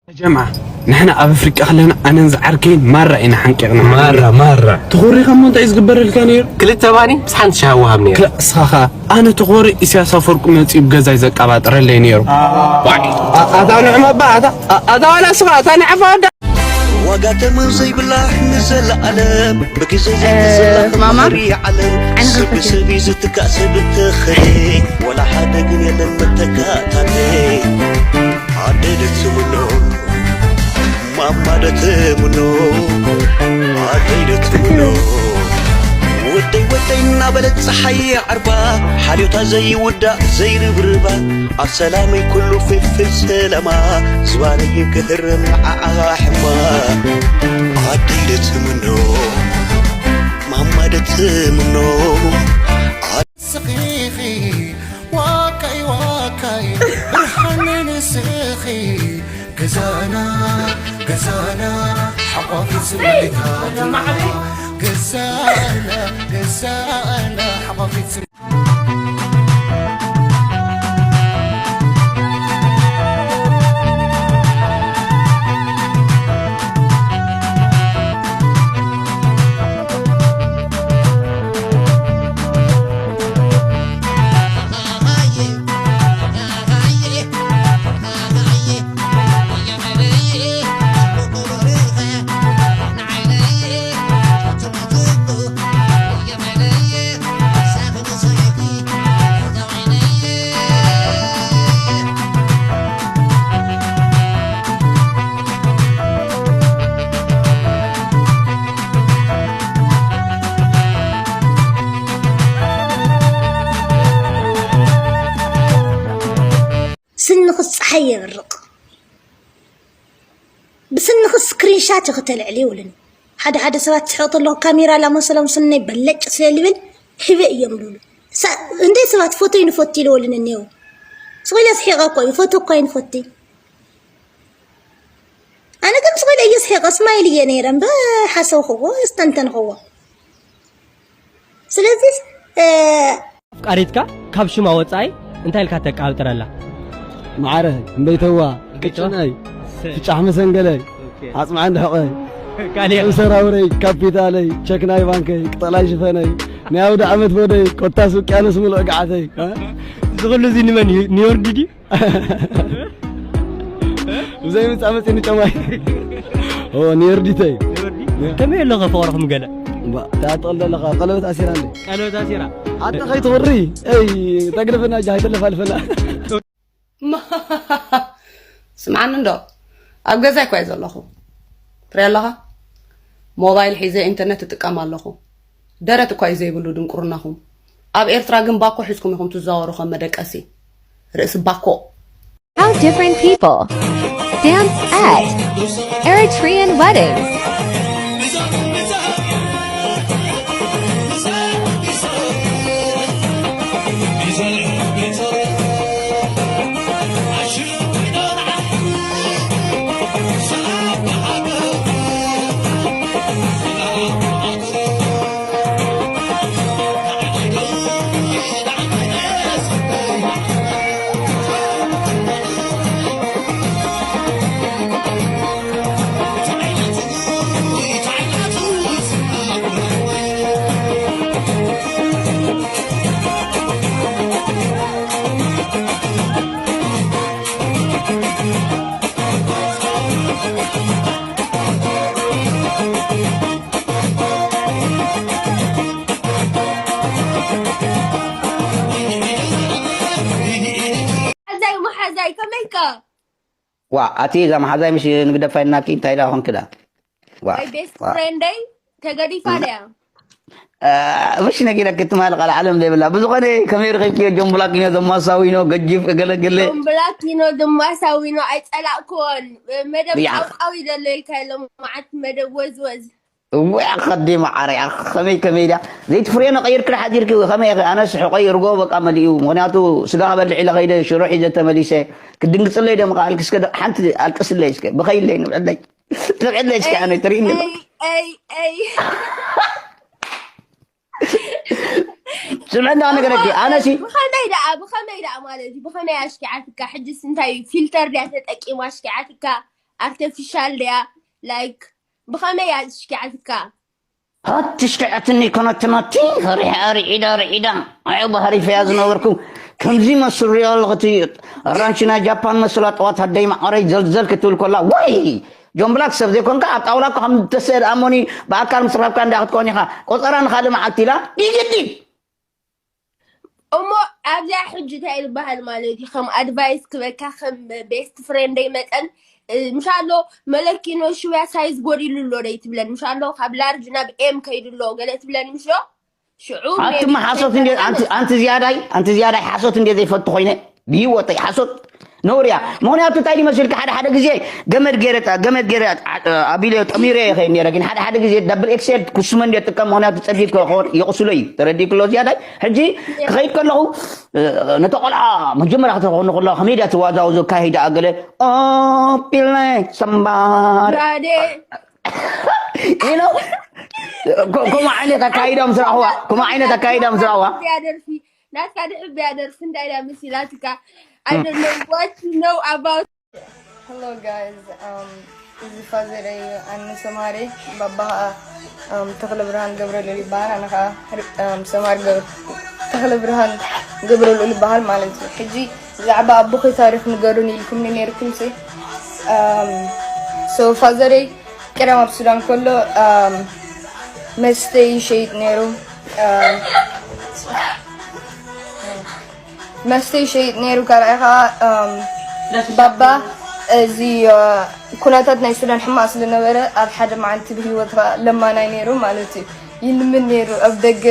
ጀምዓ፣ ንሕና ኣብ ኣፍሪቃ ከለና ኣነን ዝዓርከይን ማራ ኢና ሓንቂቕና። ማራ፣ ማራ። ተኾሪኻ እሞ እንታይ እዩ ዝግበረልካ ነይሩ? ክልተ ባኒ ምስ ሓንቲ ሻሂ ወሃብ ነይሩ። ክላ-፣ እስኻ ኸኣ፣ ኣነ ተኾሪ ኢሳያስ ኣፈወርቂ መጺኡ ብገዛይ ዘቃባጥረለይ ነይሩ። ዋ። ኣ-፣ ኣታ ንዕማ ኣባ፣ ኣታ፣ ኣ-፣ ኣታ ዋላ እስኻ፣ ኣታ ንዓፋ ወዳ። ዋጋ ተመን ዘይብላ ንዘለኣለም ብግዜ እ፣ ዘይትዝለኽ ማማ፣ ማህሪ ዓለም። ዓይንኻ ሰብ ፈትያ። ብሰብ እዩ ዝትካእ ሰብ እንተኸደ፣ ወላ ሓደ ግን የለን መተካእታለ። ኣደደት ስምኖ ማማ ደትምኖ ኣደይ ደትምኖ ወደይ ወደይ እናበለት ፀሓይ ዓርባ ሓልዮታ ዘይውዳእ ዘይርብርባ ኣብ ሰላመይ ኩሉ ፍልፍል ሰላማ ዝባነይ ክህረም ንዓኣ ሕማ ኣደይ ደትምኖ ማማ ደትምኖ ንስኺ ኢኺ ዋካይ ዋካይ ብርሃን ንስኺ ገዛና ገዛና ሓቋፊት ስምዒታትና ገዛና ገዛና ሓቋፊት ስምዒት ስንኽስ ጸሓይ የብርቕ። ብስንኽስ ስክሪንሻት እዩ ክተልዕል ይብሉኒ። ሓደ ሓደ ሰባት ትሕቕ ተለኹ ካሜራ ላመሰሎም ስነይ በለጭ ስለ ልብል ህበ እዮም ልብሉ። ሳ-፣ እንደ ሰባት ፎቶይ ንፈቱ ኢልወሉኒ እኒው። ስቕ ኢለ ስሒቐ እኮ እዩ፣ ፎቶ እኮ ኣይንፈቱይ። ኣነ ግን ስቕ ኢለ እየ ስሒቐ፣ ስማይል እየ ነይረ እምበር ሓሰብኽዎ፣ ኣስተንተንኽዎ። ስለዚ፣ እ፣ ኣፍቃሪትካ ካብ ሽማ ወጻኢ እንታይ ኢልካ ተቃብጥረላ? መዓረ፣ እምበይተዋ፣ እምበይተዋ? ቅጭነይ፣ ስ- ትጫሕ መሰንገለይ፣ ኦኬ። ኣጽምዓ እንድሕቐይ፣ ካሊእ? ሰብ ሰራውረይ፣ ካፒታለይ፣ ቸክ ናይ ባንከይ፣ ቅጠላይ ሽፈነይ፣ ናይ ኣውደ ዓመት ቦደይ፣ ኮታስ ውቅያኖስ ምሉእ ገዓተይ፣ እ? እዚ ኩሉ እዚ ንመን እዩ? ንዮርዲ ድዩ? ብዘይ ምጻ መጺኒ ጨማይ። ኦ፣ ኒርዲተይ። ኒርዲ? ከመይ ኣሎ ከ ፍቕርኹም ገለ? ባ፣ ታጥቕል ዘለኻ ቀለበት ኣሲራ እንዴ? ቀለበት ኣሲራ? ኣታ ከይትወሪ። ኤይ፣ ተግደፈና እጃ፣ ኣይተለፋልፈና። ስምዓኒ እንዶ፣ ኣብ ገዛይ እኳ እየ ዘለኹ። ትሪኢ ኣለኻ? ሞባይል ሒዘ ኢንተርነት እጥቀም ኣለኹ። ደረት እኳ እዩ ዘይብሉ ድንቁርናኹም። ኣብ ኤርትራ ግን ባኮ ሒዝኩም ኢኹም ትዘዋወሩ ከም መደቀሲ። ርእሲ ባኮ። How different people dance at Eritrean weddings. ሓዛይ መሓዛይ ከመይካ? ዋ፣ ኣቲ እዛ መሓዛይ ምሽ ንግደፋ ኢልናኪ እንታይ ኢላ ኾንኪ ዳ? ዋ፣ ናይ ቤስት ዋ። ፍሬንደይ ተገዲፋ ድያ? እ፣ ምሽ ነጊረኪ ትማሊ ቃል ዓለም ዘይብላ። ብዝኾነ ከመይ ረኺብኪዮ ጆን ብላኪኖ ዘማሳዊኖ ገጂፍ ገለገለ? ጆን ብላኪኖ ዘማሳዊኖ ኣይጸላእኩዎን። መደብ ያ። ቃውቃው ይደሎ ኢልካ የሎ መዓት መደብ ወዝወዝ። እወ፣ ከዲ መዓረ፣ ያ፣ ከመይ፣ ከመይ ድያ? ዘይትፍርዮ ነቐይርኪ ዶ ሓዲርኪ? ከመይ ኢኺ? ኣነስ ሕቆይ ርጎ በቃ መሊኡ። ምኽንያቱ ስጋ ክበልዕ ኢለ ኸይደ ሽሮ ሒዘ ተመሊሰ። ክድንግጽለይ ዶ ምኽኣልኪ? እስከ ዶ-፣ ሓንቲ ኣልቅስለይ እስከ። ብኸይለይ፣ ንብዕለይ። ንብዕለይ እስከ ኣነ ትርእይኒ ዶ? ኣይ፣ ኣይ፣ ኣይ። ስምዕና ነገረኪ፣ ኣነሲ ብኸመይ ደኣ፣ ብኸመይ ደኣ ማለት እዩ? ብኸመይ ኣሽኪዓትካ? ሕጅስ እንታይ ፊልተር ድያ ተጠቂማ ኣሽኪዓትካ? ኣርቲፊሻል ድያ? ላይክ ብኸመይ እያ ዝሽኪዓትካ? ሃት ትሽክዐትኒ ኮነትናቲ ሪሕ ርዒዳ ርዒዳ ኣየ ባህሪፈያ ዝነበርኩ ከምዚ መስል ሪኦ ኣለኹ እቲ ራንቺ ናይ ጃፓን መስል ኣጠዋት ኣደይ ማዕረይ ዘልዘል ክትብል ኮላ ወይ ጆን ብላክ ሰብ ዘይኮንካ ኣብ ጣውላ እኮ ከም ተሰድ ኣሞኒ ብኣካል ምስ ረኸብካ እንዳ ክትኮን ኢኻ ቆፀራ ንካልእ መዓልቲ ኢላ ይግዲ እሞ ኣብዚኣ ሕጂ እንታይ ዝበሃል ማለት እዩ ከም ኣድቫይስ ክበካ ከም ቤስት ፍሬንደይ መጠን ምሻሎ መለኪኖ ሽውያ ሳይዝ ጎዲሉ ኣሎ ዶ ይትብለን ምሻሎ ካብ ላርጅ ናብ ኤም ከይዱ ኣሎ ገለ ትብለን ምሽ ዶ ሽዑ ኣንትማ ሓሶት እንዴ ኣንቲ ኣንቲ ዝያዳይ ኣንቲ ዝያዳይ ሓሶት እንዴ ዘይፈቱ ኮይነ ብህይወተይ ሓሶት ነውርያ ምክንያቱ እንታይ ይመስልካ ሓደ ሓደ ግዜ ገመድ ገይረ ገመድ ገይረ ኣቢለ ጠሚረ ይኸይድ ነረ ግን ሓደ ሓደ ግዜ ዳብል ኤክሴል ኩስመ እንዴ ጥቀም ምክንያቱ ፀጊት ከኾን የቁስሎ እዩ ተረዲክሎ ዝያዳይ ሕጂ ክኸይድ ከለኹ ነተ ቆልዓ መጀመርያ ከተኾኑ ከለኹ ከመይ ድያ ተዋዛውዞ ካሂዳ ኣገለ ኦፒለ ሰምባር ብራዴ you know ከምኡ ዓይነት ኣካይዳ ምስ ረኣኽዋ ከምኡ ዓይነት ኣካይዳ ምስ ረኣኽዋ ናትካ ድሕብያ ደርፊ ናትካ ድሕብያ ደርፊ እንታይ ድያ መሲላትካ I don't know what you know about Hello guys, um, እዚ ፋዘረይ ኣነ ሰማሪ ባባ ከዓ um, ተክለ ብርሃን ገብረልዑል ይበሃል ኣነ ከዓ um, ሰማሪ ገብረ ተክለ ብርሃን ገብረልዑል ይበሃል ማለት እዩ ሕጂ ብዛዕባ ኣቦኺ ታሪክ ንገሩን ኢልኩምኒ ነይርኩም ሲ um, so ፋዘረይ ቀደም ኣብ ሱዳን ከሎ um, መስተ ይሸይጥ ነይሩ um, መስተ ይሸይጥ ነይሩ ካልኣይ ከዓ um, ባባ እዚ uh, ኩነታት ናይ ሱዳን ሕማቅ ስለነበረ ኣብ ሓደ መዓልቲ ብሂወት ከዓ ለማናይ ነይሩ ማለት እዩ ይልምን ነይሩ ኣብ ደገ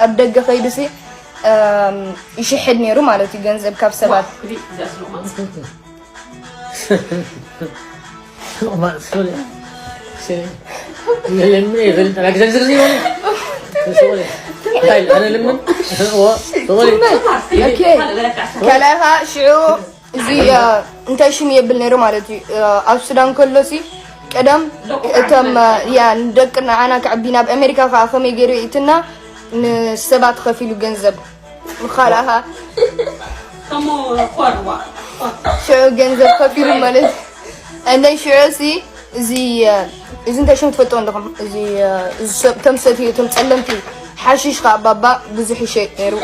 ኣብ ደገ ከይዱ ሲ um, ይሽሕድ ነይሩ ማለት እዩ ገንዘብ ካብ ሰባት Sorry. Sorry. Nilin mo eh, ganun talaga. Sorry, sorry. Sorry. Ay, ano naman? Oo, sorry. Okay. ካልኣኻ ሽዑ እዚ እንታይ ሽም የብል ነይሩ ማለት እዩ ኣብ ሱዳን ከሎ ሲ ቀደም እቶም ያ ንደቂ ንዓና ከዕቢ ናብ ኣሜሪካ ከዓ ከመይ ገይሩ ይእትና ንሰባት ከፊሉ ገንዘብ ምኻልኣኻ ሽዑ ገንዘብ ከፊሉ ማለት እንደን ሽዑ ሲ እዚ እዚ እንታይ ሽም ትፈልጦ ኣለኹም እዚ እቶም ሰትዩ እቶም ፀለምቲ ሓሽሽ ከዓ ባባ ብዙሕ ይሸጥ ነይሩ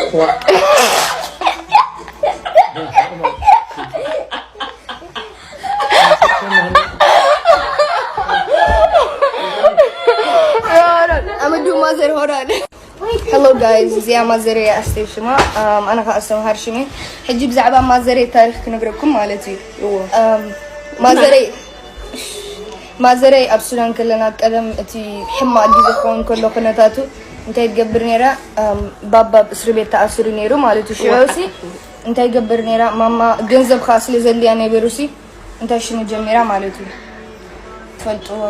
I'm a do mother hold on Hello guys, እዚኣ ማዘረይ ኣስተይ ሽማ ኣነ ከዓ ኣስተምሃር ሽመይ ሕጂ ብዛዕባ ማዘረይ ታሪክ ክነግረኩም ማለት እዩ ማዘረይ ማዘረይ ኣብ ሱዳን ከለና ቀደም እቲ ሕማቅ ግዜ ክኸውን ከሎ ኩነታቱ እንታይ ትገብር ነይራ ባባ ኣብ እስሪ ቤት ተኣስሩ ነይሩ ማለት እዩ ሽዑ ሲ እንታይ ገብር ነይራ ማማ ገንዘብ ከዓ ስለ ዘድልያ ነይበሩ ሲ እንታይ ሽሙ ጀሚራ ማለት እዩ ትፈልጥዎ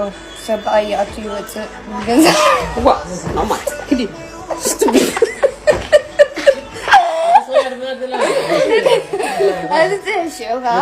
ሰብ ከዓ ይኣቱ ይወፅእ ብገንዘብ ዋ ማማ ክዲ ኣዝፅሕ ሽዑ ከዓ